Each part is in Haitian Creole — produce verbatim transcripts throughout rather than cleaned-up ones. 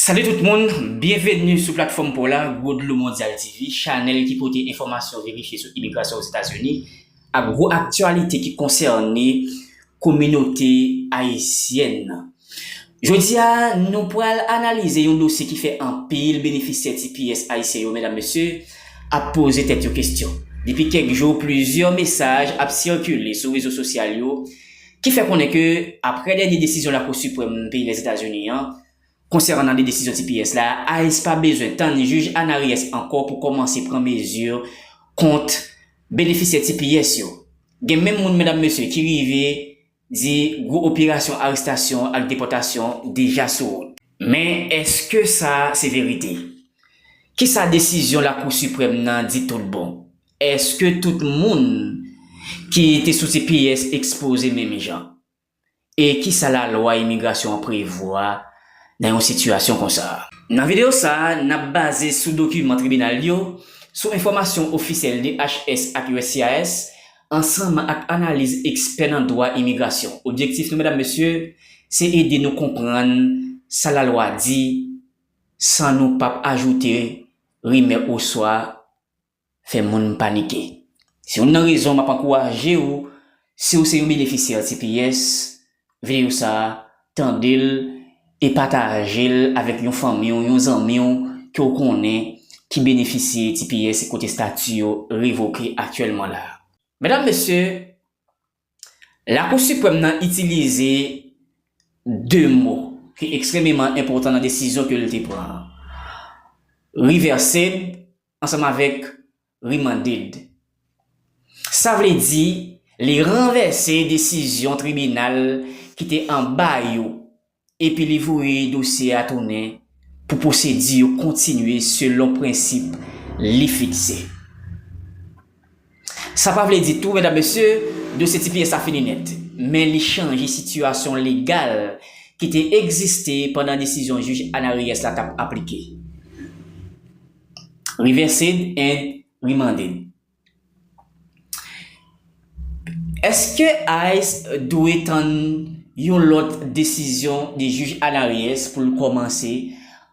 Salut tout moun, byenveni sou platfòm pa w la, Gwo Dlo Mondyal T V, chanèl ki pote enfòmasyon verifye sou imigrasyon Ozetazini ak gwo aktyalite ki konsène kominote ayisyèn nan. Jodi a, nou pral analize yon dosye ki fè anpil benefisyè T P S ayisyen yo, medam, mesye, ap poze tèt yo kesyon. Depi kèk jou, plizyè mesaj ap sikile sou rezo sosyal yo ki fè konnen ke, apre dènye desizyon Lakou Siprèm peyi Lèzetazini an, konsènan de desizyon T P S la, ICE pa bezwen tann jij Anariès ankò pou kòmanse pran mezi kont benefisyè T P S yo. Gen menm moun, medam, mesye, ki rive di gwo operasyon arestasyon ak depòtasyon deja sou wout. Men, èske sa se verite? Kisa desizyon Lakou Siprèm nan di tout bon? Èske tout moun ki te sou T P S ekspoze menm jan? E kisa lalwa imigrasyon an prevwa nan yon sitiyasyon konsa? Nan videyo sa a, n ap baze sou dokiman tribinal yo, sou enfòmasyon ofisyèl D H S ak U S C I S, ansanm ak analiz ekspè nan dwa imigrasyon. Objektif nou, medam, mesye, se ede nou konprann sa lalwa di, san nou p ap ajoute rimè oswa fè moun panike. Se youn nan rezon m ap ankouraje w, si w se yon benefisyè T P S, videyo sa a, tande l e pataje l avèk yon fanmi w, yon zanmi w ke w konnen ki benefisye T P S kote estati yo revoke aktyèlman la. Medam, mesye, Lakou Siprèm nan itilize de mo ki ekstrèmeman enpòtan nan desizyon ke l te pran an. Reversed ansanm avèk remanded. Sa vle di, li ranvèse desizyon tribinal ki te anba yo, epi li voye dosye a tounen pou pwosedi yo kontinye selon prensip li fikse. Sa pa vle di tou, medam, mesye, dosye T P S la fini nèt, men li chanje sitiyasyon legal ki te egziste pandan desizyon jij Anariès la t ap aplike. Reversed and remanded. Èske ICE dwe tann yon lòt desizyon de jij Anariès pou l kòmanse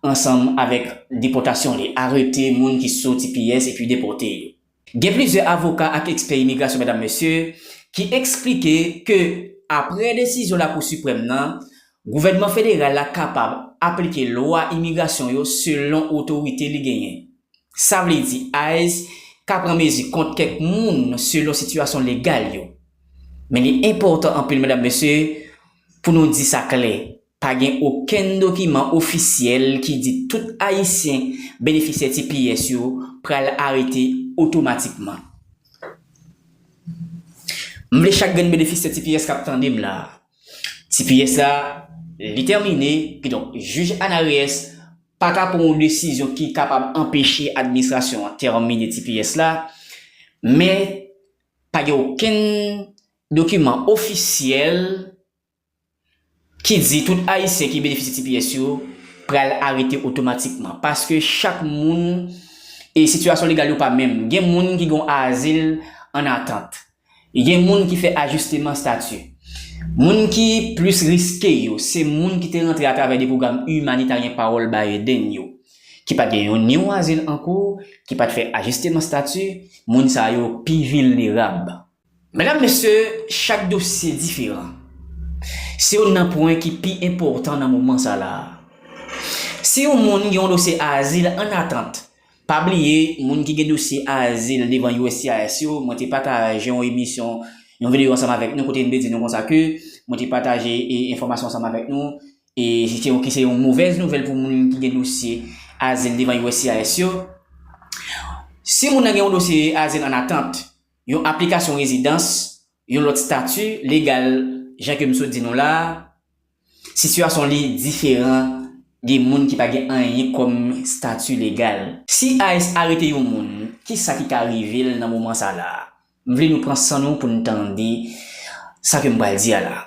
ansanm avèk depòtasyon li, arete moun ki sou T P S epi depòte yo? Gen plizyè avoka ak ekspè imigrasyon, medam, mesye, ki eksplike ke apre desizyon Lakou Siprèm nan, gouvènman federal la kapab aplike lwa imigrasyon yo selon otorite li genyen. Sa vle di, ICE ka pran mezi kont kèk moun selon sitiyasyon legal yo. Men li enpòtan anpil, medam, mesye, pou nou di sa klè, pa gen okenn dokiman ofisyèl ki di tout Ayisyen benefisyè T P S yo pral arete otomatikman. M vle chak grenn benefisyè T P S k ap tande m la, T P S la, li tèmine, kidonk, jij Anariès pa ka pran yon desizyon ki kapab anpeche administrasyon an tèmine T P S la, men pa gen okenn dokiman ofisyèl ki di tout Ayisyen ki benefisye T P S yo pral arete otomatikman, paske chak moun e sitiyasyon legal yo pa menm. Gen moun ki gen yon azil an atant. Gen moun ki fè ajisteman estati. Moun ki plis riske yo, se moun ki te rantre atravè de pwogram imanitaryen Pawòl Biden yo, ki pa t gen yon, ni yon azil an kou, ki pa t fè ajisteman estati. Moun sa yo pi vilnerab. Medam, mesye, chak dosye diferan. Se youn nan pwen ki pi enpòtan nan moman sa la a. Si yon moun gen yon dosye azil an atant, pa bliye, moun ki gen dosye azil devan U S C I S yo, mwen te pataje yon emisyon, yon videyo ansanm avèk nou kote m te di nou konsa ke mwen te pataje e, enfòmasyon ansanm avèk nou, e se yon, ki se yon movèz nouvèl pou moun ki gen dosye azil devan U S C I S yo. Si moun nan gen yon dosye azil an atant, yon aplikasyon rezidans, yon lòt estati legal, jan ke m sot di nou la a, sitiyasyon li diferan de moun ki pa gen anyen kòm estati legal. Si ICE arete yon moun, kisa ki ka rive l nan moman sa la a? M vle nou pran san nou pou n tande sa ke m pral di a la.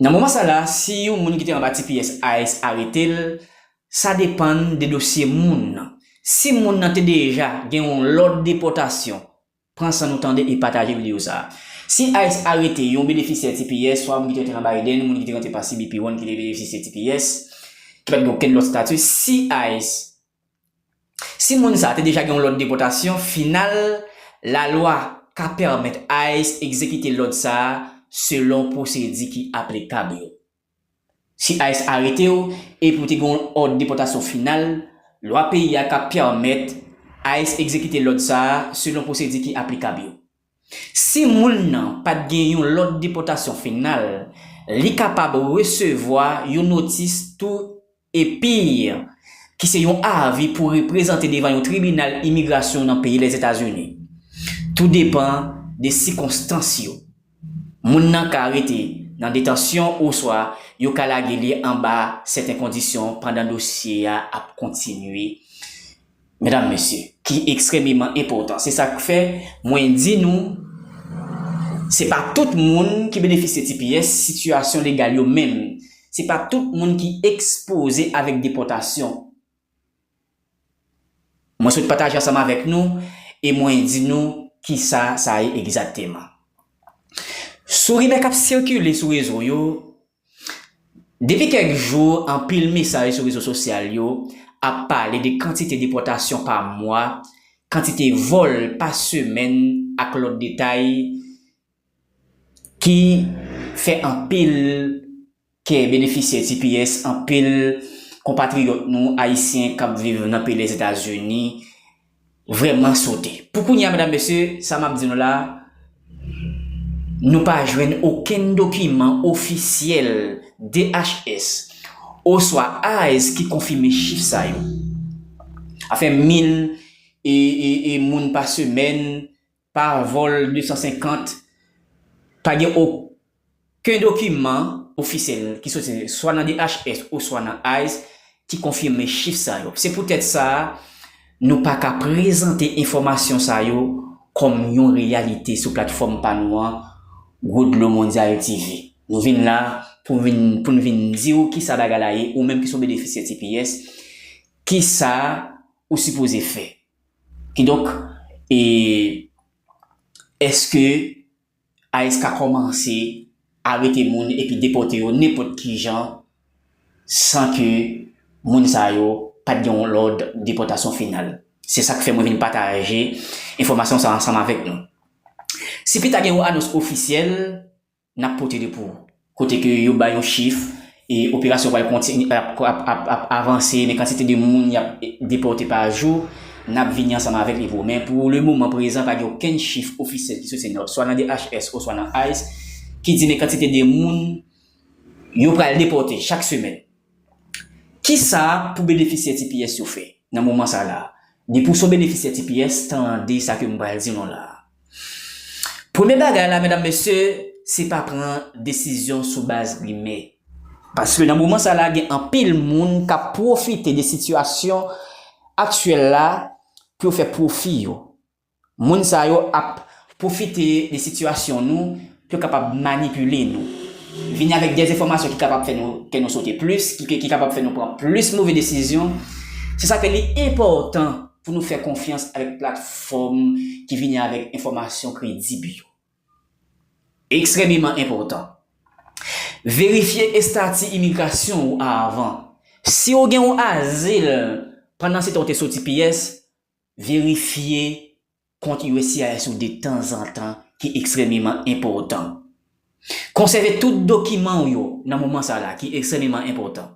Nan moman sa la, si yon moun ki te anba T P S, ICE arete l, sa depann de dosye moun nan. Si moun nan te deja gen yon lòd depòtasyon, pran san nou tande e pataje videyo sa a. Si ICE arete yon benefisyè T P S, swa moun ki te rantre nan Biden, moun ki te rantre pa C B P One ki te benefisye T P S, ki pa t gen okenn lòt estati, si ICE, si moun sa a te deja gen yon lòd depòtasyon final, lalwa ka pèmèt ICE egzekite lòd sa a selon pwosedi ki aplikab yo. Si ICE arete w epi w te gen yon òd depòtasyon final, lwa peyi a ka pèmèt ICE egzekite lòd sa a selon pwosedi ki aplikab yo. Si moun nan pa t gen yon lòd depòtasyon final, li kapab resevwa yon notis tou epi ki se yon avi pou reprezante devan yon tribinal imigrasyon nan peyi Lèzetazini. Tou depan de sikonstans yo. Moun nan ka rete nan detansyon oswa yo ka lage li anba sèten kondisyon pandan dosye a ap kontinye. Medam, mesye, ki ekstrèmeman enpòtan. Se sa k fè mwen di nou, se pa tout moun ki benefisye T P S, sitiyasyon legal yo menm. Se pa tout moun ki ekspoze avèk depòtasyon. Mwen sot pataje ansanm avèk nou e mwen di nou kisa sa ye egzakteman. Sou rimè k ap sikile sou rezo yo, depi kèk jou, anpil mesaj sou rezo sosyal yo ap pale de kantite depòtasyon pa mwa, kantite vòl pa semèn ak lòt detay ki fè anpil kè benefisyè T P S, anpil konpatriyòt nou ayisyen k ap viv nan peyi Lèzetazini vrèman sote. Pou kounye a, medam, mesye, sa m ap di nou la, nou pa jwenn okenn dokiman ofisyèl D H S oswa ICE ki konfime chif sa yo. Afè mil e, e, e moun pa semèn, pa vòl de san senkant, pa gen okenn dokiman ofisyèl ki soti swa nan D H S oswa nan ICE ki konfime chif sa yo. Se poutèt sa, nou pa ka prezante enfòmasyon sa yo kòm yon reyalite sou platfòm pa nou an, Gwo Dlo Mondyal T V. Nou vin la pou vin, pou n vin di w kisa bagay la ye, ou menm ki se yon benefisyè T P S, kisa ou sipoze fè. Kidonk, e, èske ICE ka kòmanse arete moun epi depòte yo nenpòt ki jan san ke moun sa yo pa t gen yon lòd depòtasyon final? Se sa k fè mwen vin pataje enfòmasyon sa ansanm avèk nou. Si pita gen yon anons ofisyèl, n ap pote li pou ou. Kote ke yo bay yon chif, e operasyon pral kontinye, ap, ap, ap, ap avanse, men kantite de moun y ap depòte pa jou, n ap vini ansanm avèk li pou ou. Men pou le moman prezan, pa gen okenn chif ofisyèl ki soti nan, swa nan D H S oswa nan ICE, ki di men kantite de moun yo pral depòte chak semèn. Kisa pou benefisyè T P S yo fè nan moman sa la? Depi w se yon benefisyè T P S, tande sa ke m pral di nou la. Premye bagay la, medam, mesye, se pa pran desizyon sou baz rimè. Paske nan moman sa la, gen anpil moun k ap pwofite de sitiyasyon aktyèl la pou yo fè pwofi yo. Moun sa yo ap pwofite de sitiyasyon nou pou yo kapab manipile nou. Vini avèk dezenfòmasyon ki kapab fè nou, kè nou sote plis, ki, ki, ki kapab fè nou pran plis move desizyon. Se sa fè li enpòtan pou nou fè konfyans avèk platfòm ki vini avèk enfòmasyon kredib yo. Ekstrèmeman enpòtan. Verifye estati imigrasyon ou avan. Si w gen yon azil pandan se tan w te sou T P S, verifye kont U S C I S ou detanzantan, ki ekstrèmeman enpòtan. Konsève tout dokiman w yo nan moman sa la, ki ekstrèmeman enpòtan.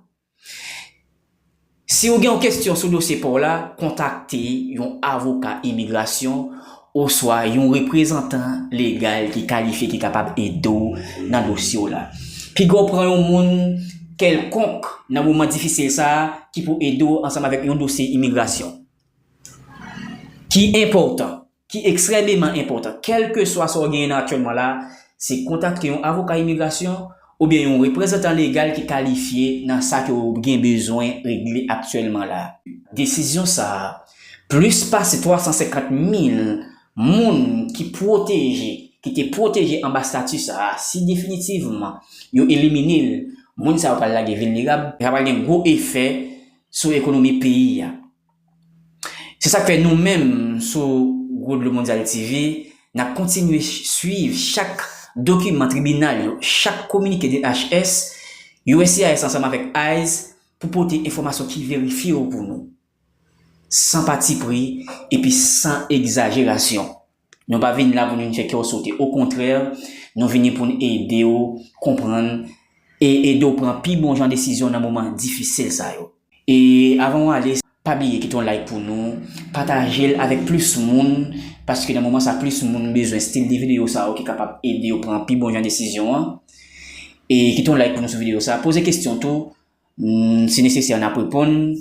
Si w gen yon kesyon sou dosye pa w la, kontakte yon avoka imigrasyon oswa yon reprezantan legal ki kalifye ki kapab ede w nan dosye w la. Piga w pran yon moun kèlkonk nan moman difisil sa a ki pou ede w ansanm avèk yon dosye imigrasyon. Ki enpòtan, ki ekstrèmeman enpòtan, kèlkeswa sa w genyen nan aktyèlman la, se kontakte yon avoka imigrasyon oubyen yon reprezantan legal ki kalifye nan sa ke w gen bezwen regle aktyèlman la. Desizyon sa a, plis pase twa san senkant mil moun ki pwoteje, ki te pwoteje anba stati sa a, si definitivman yo elimine l, moun sa yo pral lage vilnerab, sa pral gen gwo efè sou ekonomi peyi a. Se sa k fè nou menm sou Gwo Dlo Mondyal T V, n ap kontinye swiv chak dokiman tribinal yo, chak kominike D H S, U S C I S ansanm avèk ICE, pou pote enfòmasyon ki verifye yo pou nou, san patipri epi san egzajerasyon. Nou pa vin la pou nou vin fè kè w sote. Okontrè, nou vini pou n ede w konprann e ede w pran pi bon jan desizyon nan moman difisil sa yo. E avan w ale, pa bliye kite yon like pou nou, pataje l avèk plis moun, paske nan moman sa plis moun bezwen stil de videyo sa yo ki kapab ede yo pran pi bon jan desizyon an. E kite yon like pou nou sou videyo sa. Poze kesyon tou, mm, si nesesè, n ap reponn.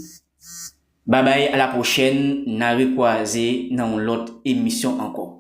Babay, a la pwochèn, n a rekwaze nan yon lòt emisyon ankò.